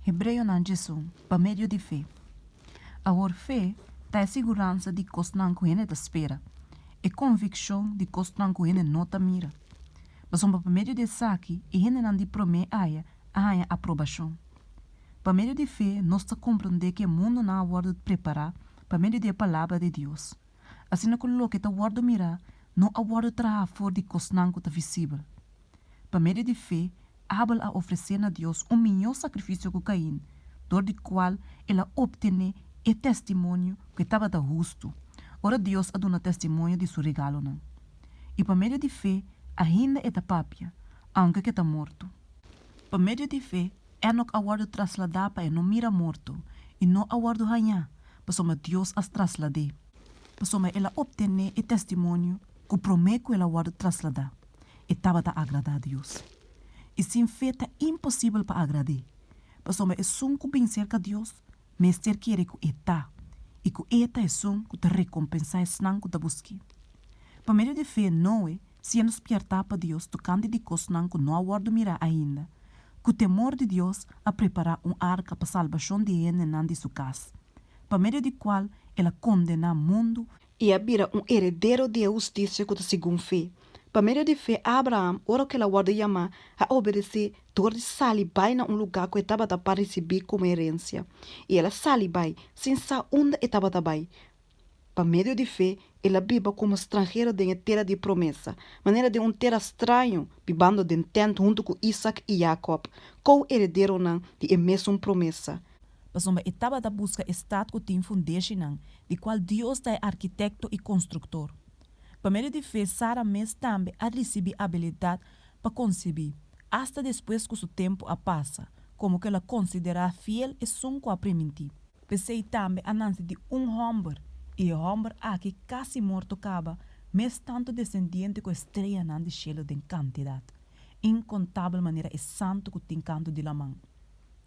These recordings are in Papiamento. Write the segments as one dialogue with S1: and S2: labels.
S1: Hebreonan 11, Pa medio di fe. Awor fe ta e siguransa di kosnan ku hende ta spera, e konvikshon di kosnan ku hende no ta mira. Pasobra pa medio di esaki e hendenan di promé aya a haña aprobashon. Pa medio di fe nos ta komprondé ku e mundunan a wòrdu prepará pa medio di e palabra di Dios, asina ku loke ta wòrdu mirá no a wòrdu trahá for di kosnan ku ta visibel. Pa medio di fe, Abel a ofresé na Dios un mihó sakrifisio ku Kain, dor di kual el a optené e testimonio ku e tabata hustu, ora Dios a duna testimonio di su regalonan. I pa medio di fe ainda e ta papia, aunke ku e ta morto. Pa medio di fe, Enok a wòrdu trasladá pa e no mira morto, i no a wòrdu hañá, pasobra Dios a traslad'é, pasobra el a optené e testimonio ku promé ku el a wòrdu trasladá, e tabata agradá Dios. I sin fe ta imposibel pa agrad'é, pasobra esun ku bin serka Dios mester kere ku e ta, i ku e ta esun ku ta rekompensá esnan ku ta busk'é. Pa medio di fe Noe, siendo spièrtá pa Dios tokante di kosnan ku no a wòrdu mirá ainda, ku temor di Dios a prepará un arka pa salbashon di e hendenan di su kas, pa medio di kual el a kondená mundu
S2: I a bira un heredero di e hustisia ku ta segun fe. Pa medio di fe Abraham, ora ku el a wòrdu yamá, a obedesé dor di sali bai na un lugá ku e tabata pa risibí komo herensia. I el a sali bai, sin sa unda e tabata bai. Pa medio di fe el a biba komo stranhero den e tera di promesa, manera den un tera straño, bibando den tènt huntu ku Isak i Jakòb, ko-herederonan di e mesun promesa.
S1: Pasobra e tabata buska e stat ku tin fundeshinan, di kual Dios ta e arkitekto i konstruktor. Pa medio di fe Sara mes tambe a risibí abilidat pa konsibí, asta despues ku su tempu a pasa, komo ku el a konsiderá fiel esun ku a primintí. P'esei tambe a nanse di un hòmber, i e hòmber aki kasi morto kaba, mes tantu desendiente ku e streanan di shelu den kantidat, inkontabel manera e santu ku tin kantu di laman.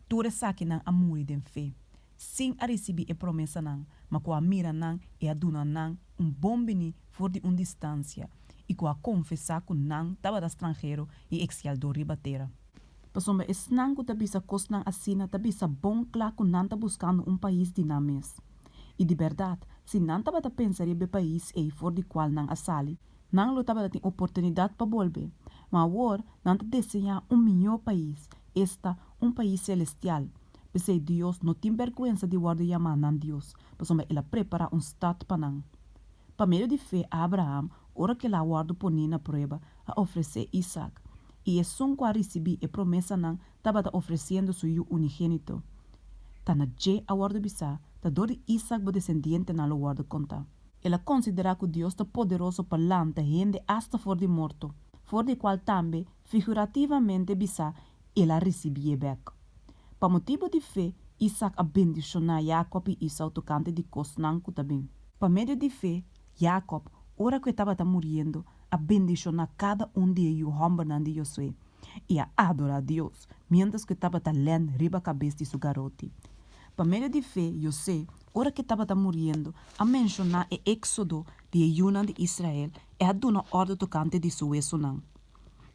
S1: Tur esakinan a muri den fe, sin a risibí e promesanan, ma ku a mira nan i a duna nan un bon biní for di un distansia, i ku a konfesá ku nan tabata stranhero i eksialdó riba tera. Pasobra esnan ku ta bisa kosnan asina ta bisa bon kla ku nan ta buskando un pais di nan mes. I di bèrdat, si nan tabata pensa riba e pais ei for di kual nan a sali, nan lo tabata tin oportunidat pa bolbe. Ma awor nan ta deseá un mihó pais, esta, un pais selestial. P'esei Dios no tin bèrgwensa di wòrdu yamá nan Dios, pasobra el a prepará un stat pa nan. Pa medio di fe Abraham, ora ku el a wòrdu poní na prueba, a ofresé Isak. I esun ku a risibí e promesanan tabata ofresiendo su yu unigénito. Ta na dje a wòrdu bisá, Ta dor di Isak bo desendientenan lo wòrdu kontá. El a konsiderá ku Dios ta poderoso pa lanta hende asta for di morto, for di kual tambe, figurativamente bisá, el a risibié bèk. Pa motibu di fe, Isak a bendishoná Yakòb i Esau tokante di kosnan ku ta bin. Pa medio di fe, Yakòb, ora ku e tabata muriendo, a bendishoná kada un di e yu hòmbernan di Josué i a adorá Dios miéntras ku e tabata lèn riba kabes di su garoti. Pa medio di fe, José, ora ku e tabata muriendo, a menshoná e éksodo di e yunan di Israel i a duna òrdu tokante di su wesunan.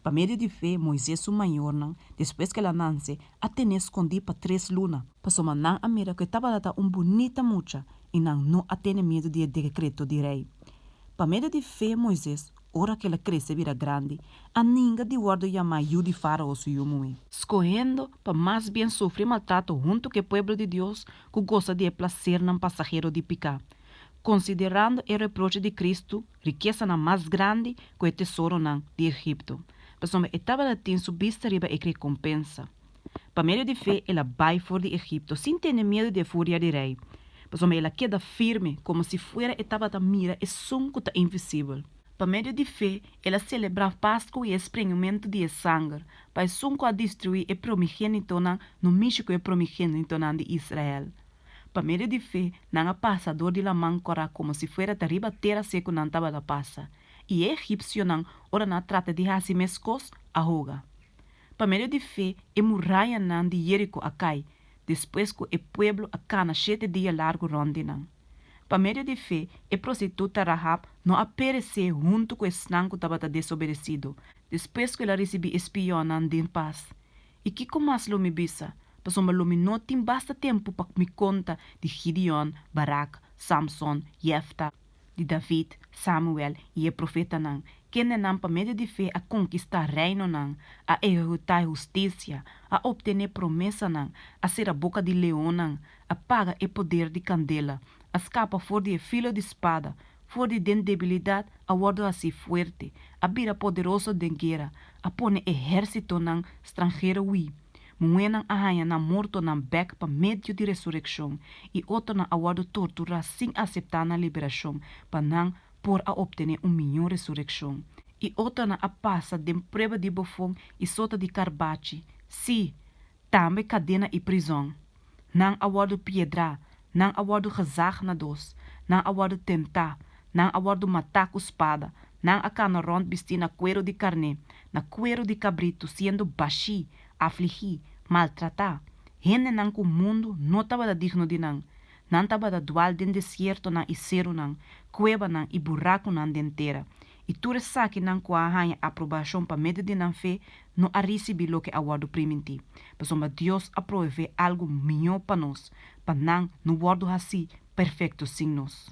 S1: Pa medio di fe, Moises su mayornan, despues ku el a nanse, a ten'é skondí pa tres luna, pasobra nan a mira ku e tabata ta un bunita mucha i nan no a tene miedu di e dekreto di rei. Pa medio di fe, Moises, ora ku el a krese bira grandi, a ninga di wòrdu yamá yu di Fárao su yu muhé, skohendo pa mas bien sufri maltrato huntu ku e pueblo di Dios ku gosa di e plasernan pasahero di piká, konsiderando e reproche di Kristu rikesanan mas grandi ku e tesoronan di Egipto, pasobra e tabata tin su bista riba e rekompensa. Pa medio di fe el a bai for di Egipto sin tene miedu di e furia di rei, pasobra el a keda firme komo si fuera e tabata mira esun ku ta invisibel. Pa medio di fe el a selebrá Pasku i e sprengimentu di e sanger, pa esun ku a destruí e promigénitonan no mishi ku e promigénitonan di Israel. Pa medio di fe nan a pasa dor di laman Kòrá komo si fuera ta riba tera seku nan tabata pasa, i e egipsionan, ora nan a trata di hasi meskos, a hoga. Pa medio di fe e murayanan di Jeriko a kai, despues ku e pueblo a kana shete dia largu rònt di nan. Pa medio di fe e prostituta Rahab no a peresé huntu ku esnan ku tabata desobedesido, despues ku el a risibí e spionnan den pas. I kiko mas lo mi bisa? Pasobra lo mi no tin basta tempu pa mi konta di Gideon, Barak, Samson, Jefta, di David, Samuel i e profetanan, kendenan pa medio di fe a konkistá reinonan, a ehekutá e hustisia, a optené promesanan, a sera boka di leonnan, a paga e poder di kandela, a skapa for di e filo di spada, for di den debilidat a wòrdu hasí fuerte, a bira poderoso den guera, a pone ehérsitonan stranhero hui. Muhénan a haña nan mortonan bèk pa medio di resurekshon, i otronan a wòrdu torturá sin aseptá nan liberashon pa nan por a optené un mihó resurekshon. I otronan a pasa den prueba di bofon i sota di karbachi, sí, tambe kadena i prizòn. Nan a wòrdu piedrá, nan a wòrdu gezag na dos, nan a wòrdu tentá, nan a wòrdu matá ku spada, nan a kana rònt bistí na kueru di karné, na kueru di kabritu, siendo bashí, afligí, maltratá, hendenan ku mundu no tabata digno di nan. Nan tabata dual den desiertonan i serunan, kuebanan i burakunan den tera. I tur esakinan ku a haña aprobashon pa medio di nan fe no a risibí loke a wòrdu primintí, pasobra Dios a proveé algu mihó pa nos, pa nan no wòrdu hasí perfekto sin nos.